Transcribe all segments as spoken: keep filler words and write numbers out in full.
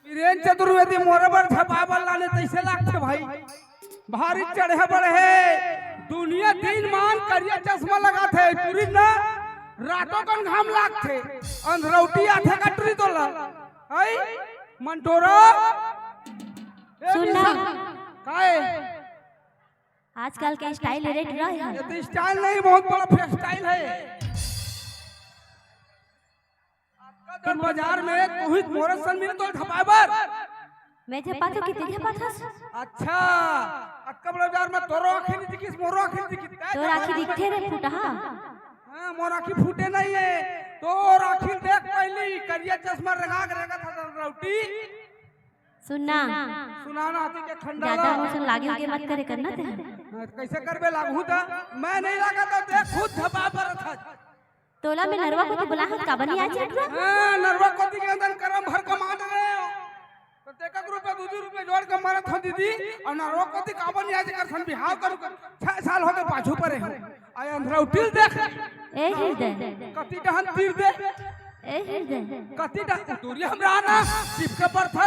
धीरेन चतुर्वेदी मोरे बर झपाए बर लाने तइसे लागथे भाई। भारी चढ़े बढ़े हे। दुनिया दिन मान करिया चश्मा लगाथे, टूरी ना रातों कन घाम लागथे। अंधरौटी आथे का टूरी तोला? आई मंटोरा। ए सुन ना। निशा, काय? आजकल के स्टाइल रेट रहे हैं। ये तो स्टाइल नहीं, बहुत बड़ा फेयर स्टाइल है। आजकल बाजार में तू ही मोरे सन मिल तो झपाए बर। मैं झपाथों कि तू झपाथस? अच्छा, अक्का बड़ा बाजार में तोरो आँखें नहीं दिखिस, मोरो आँखें नहीं दिखिस। तोर आँखी दिखथे रे फुटहा। हाँ, मोर आँखी फूटे नहीं है। तोर आँखी देख पहली, करिया चश्मा रंगा के रंगा था रौटी। सुन ना। सुना ना, आती के खंडा ज्यादा ला। इमोशन लागे उगे मत करे करना ते। हाँ, कैसे करबे लागू त? मैं नहीं लगा तो देख खुद झपा पर था। तोला में नरवा को तो बुला हत काबर नहीं आज अटरा? हाँ, नरवा कोती के अंदर करम भर कमा दे। तो तेका ग्रुप में दू दू रुपये जोड़ के मारत हो दीदी, और नरवा कोती काबर नहीं आज कर सन बिहाव करू कर। छह साल हो गए पाछू परे हो। आय अंधरा उठिल देख। ए हृदय। कति डहन तीर दे। ए हृदय। कति डहन दूरी हमरा ना, चिपके पर था।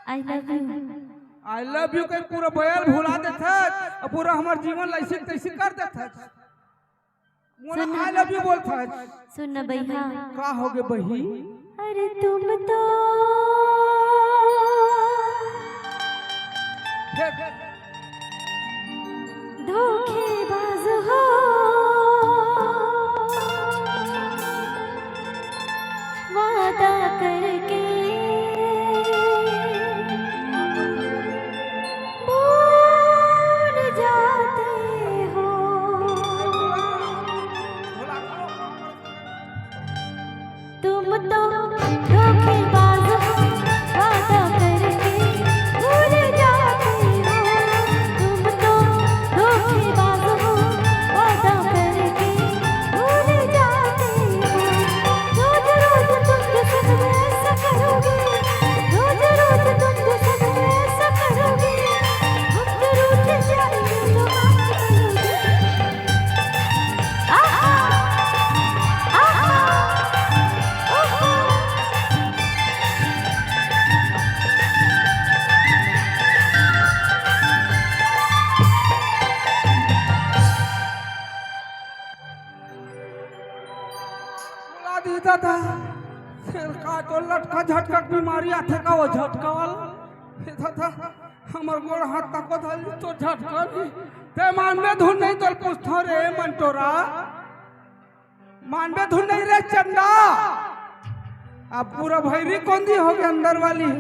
I love you। I love you के पूरा बयल भुला देथस, और पूरा हमर जीवन ला ऐसे तैसे कर देथस। मोला सुन। I love you बोलथस। सुन न बइहा। का होगे बही? अरे तुम तो हे, हे। धोखेबाज हो, वादा करके भूल जाते हो। तुम तो धोखेबाज हो, वादा करके भूल जाते हो। तुम तो धोखेबाज हो, वादा करके भूल जाते हो। रोज रोज तुम तो सच में ऐसा करोगे, रोज रोज तुम तो सच में ऐसा करोगे। हम तो रूठ जाएंगे तो आप बोलोगे। आहा, आहा, ओहो। बुला दी दादा, सिर का तो लटका झटका के बीमारी आथे का वो झटका वाला? हे दादा, हमर गोड़ हाथ तको धल तो झटका दी। ते मानबे धुन नहीं तो पूछथो रे मंटोरा। मानबे धुन नहीं रे चंदा। अब पूरा भैरी कोंदी हो गए अंदर वाली।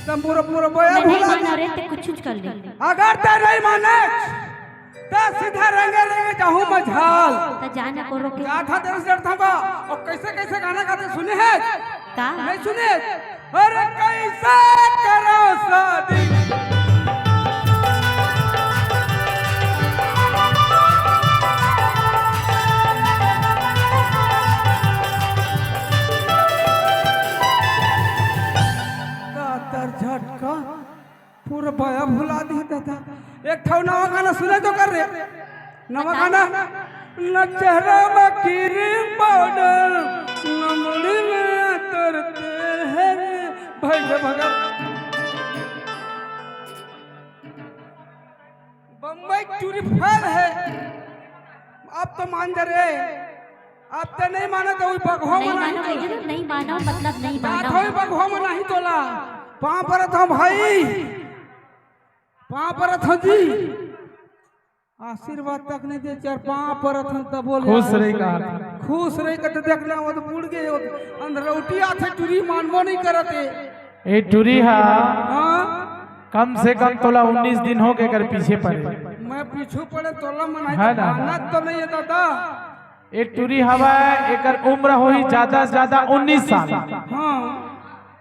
तम पूरा, पूरा बोया नहीं भुला मानो रे, ते कुछ कुछ कर ले। अगर ते नहीं माने, ते सीधा रंगे रंगे जाहूं मझाल। ते जाने को रोके। जा था तेरे से डरता का। और कैसे कैसे गाना गाते सुने हैं? का? नहीं सुने? अरे कैसे करो शादी? कातर झटका, पूरा बया भुला दी दादा। एक ठो नवा गाना सुने तो कर रे। नवा गाना। न चेहरा में क्रीम पाउडर, न मुड़ी में अतर तेल है रे। भाई रे भगत। बम्बई टूरी फेल है। अब तो मान जा रे। अब तो नहीं माना तो वही बगवा नहीं में नहीं मानो, तोला। नहीं मानो, मतलब नहीं बात मानो। होई बगवा में नहीं तोला। पाँव परत हूँ भाई। पाँव परत हूँ जी। आशीर्वाद तक नहीं दे, चार पाँव परत हन तब बोले। खुश रही का। खुश रही का तो देखना, वो तो बुड़ गए, वो तो अंधरौटी आथे, टूरी मानबो नहीं करत हे। ए टूरी हा, हाँ? कम से कम तोला उन्नीस दिन हो गए कर पीछे पड़े। मैं पीछू पड़े तोला मनाई है ना? मानत तो नहीं है दादा। ए टूरी हवा, एकर उम्र होही ज्यादा से ज्यादा उन्नीस साल। हाँ।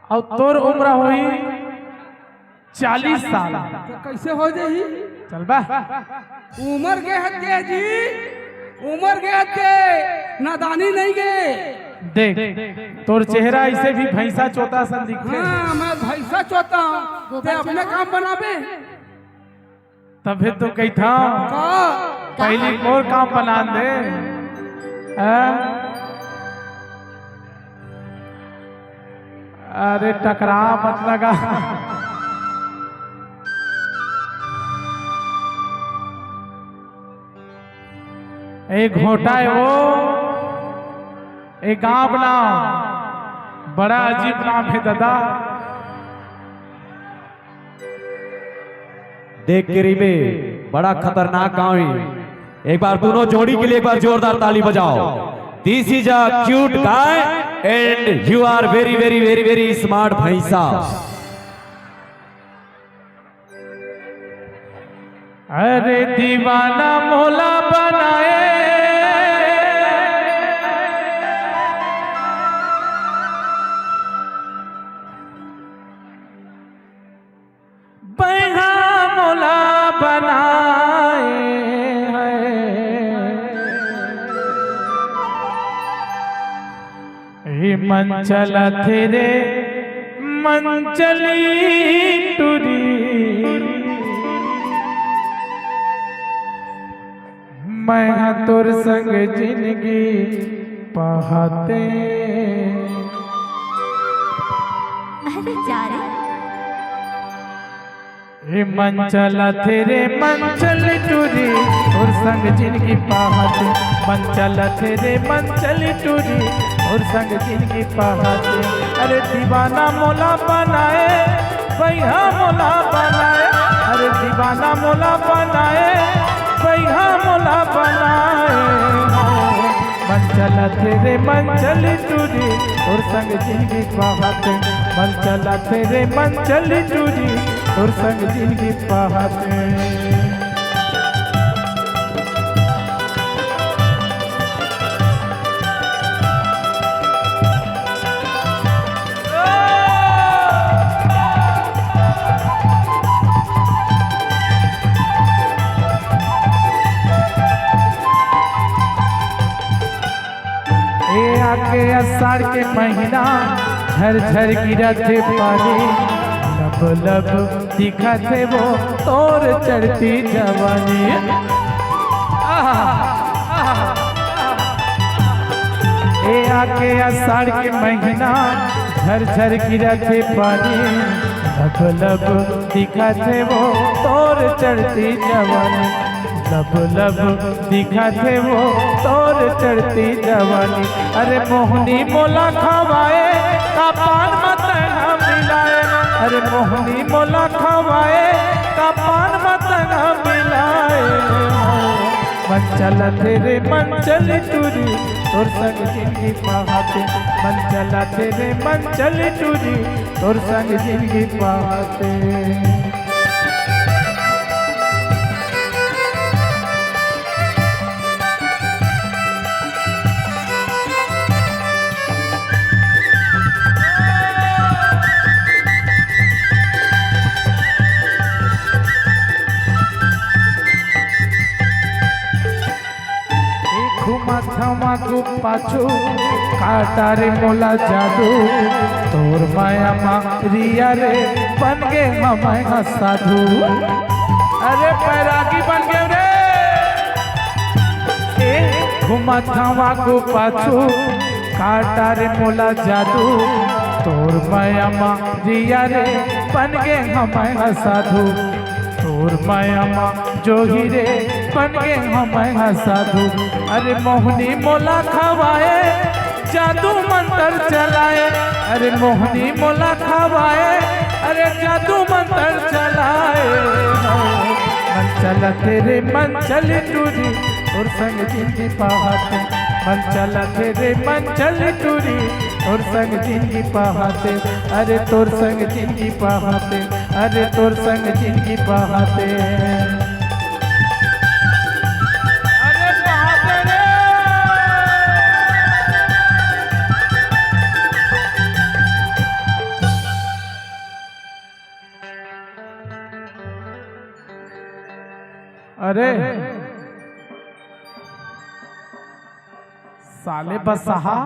और तोर उम्र होही चालीस साल। तो कैसे हो जाही? चल बा। उमर के हद के जी, उमर के हद के, नादानी नहीं के। देख, तोर चेहरा ऐसे भी भैंसा चोता सन दिखथे। हाँ, मैं भैंसा चोता हूँ। ते अपने काम बनाबे। तभे तो कहिथा। का? पहली मोर काम बना दे। हाँ? अरे टकरा मत लगा। ए घोटा हे वो, ए गांव नाम, बड़ा अजीब नाम हे दादा। देख के रहिबे, बड़ा खतरनाक गांव हे। एक बार दोनों जोड़ी के लिए एक बार जोरदार ताली बजाओ। This is a cute guy and you are very, very, very, very smart भैंसा। अरे दीवाना मोला बनाए, बैहा मोला बनाए है। ए मन चलत हे रे, मन चली टुरी। मैं हा तोर संग जिंदगी पाहते। अरे जा रे। ए मन चलत हे रे, मन चली टुरी, तोर संग जिंदगी पाहत। मन चलत हे रे, मन चली टुरी, तोर संग जिंदगी पाहत। अरे दीवाना मोला बनाए, बैहा मोला बनाए। अरे दीवाना मोला बनाए, बैहा मोला बनाए। मन चलत हे रे, मन चली टुरी, तोर संग जिंदगी पाहत। मन चलत हे रे, मन चली टुरी, तोर संग जिंदगी पाहत। ए आके आषाढ़ के महीना, झरझर गिरत हे पानी, लब लब दिखत हे वो तोर चढ़ती जवानी। आहा, आहा, आहा। ए आके आषाढ़ के महीना, झरझर गिरत हे पानी, लब लब दिखत हे वो तोर चढ़ती जवानी। लब लब दिखत हे वो तोर चढ़ती जवानी। अरे मोहनी मोला खवाए, का पान म तैं ह मिलाए। अरे मोहनी मोला खवाए, का पान म तैं ह मिलाए। मन चलत हे रे, मन चली टुरी, तोर संग जिंदगी पाहत। मन चलत हे रे, मन चली टुरी, तोर संग जिंदगी पाहत। ए घुमत हवं आगू पाछू, का डारे मोला जादू, तोर माया मा रिया रे, बन गे हवं मैं ह साधु। अरे बैरागी बन गे रे। ए घुमत हवं आगू पाछू, का डारे मोला जादू, तोर माया मा रिया रे, बन गे हवं मैं ह साधु। तोर माया मा जोही रे, बन गे हवं मैं ह साधु। अरे मोहनी मोला खवाए, जादू मंतर चलाए। अरे मोहनी मोला खवाए, अरे जादू मंतर चलाए। मन चलत हे रे, मन चली टुरी, तोर संग जिंदगी पाहत। मन चलत हे रे, मन चली टुरी, तोर संग जिंदगी पाहत। अरे तोर संग जिंदगी पाहत। अरे तोर संग जिंदगी पाहत। अरे पाहत रे। अरे साले बसहा,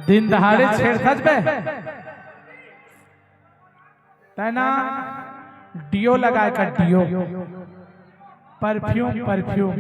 दिन दहाड़े छेड़थस बे। तैं ना डियो लगाए कर, डियो, परफ्यूम, परफ्यूम।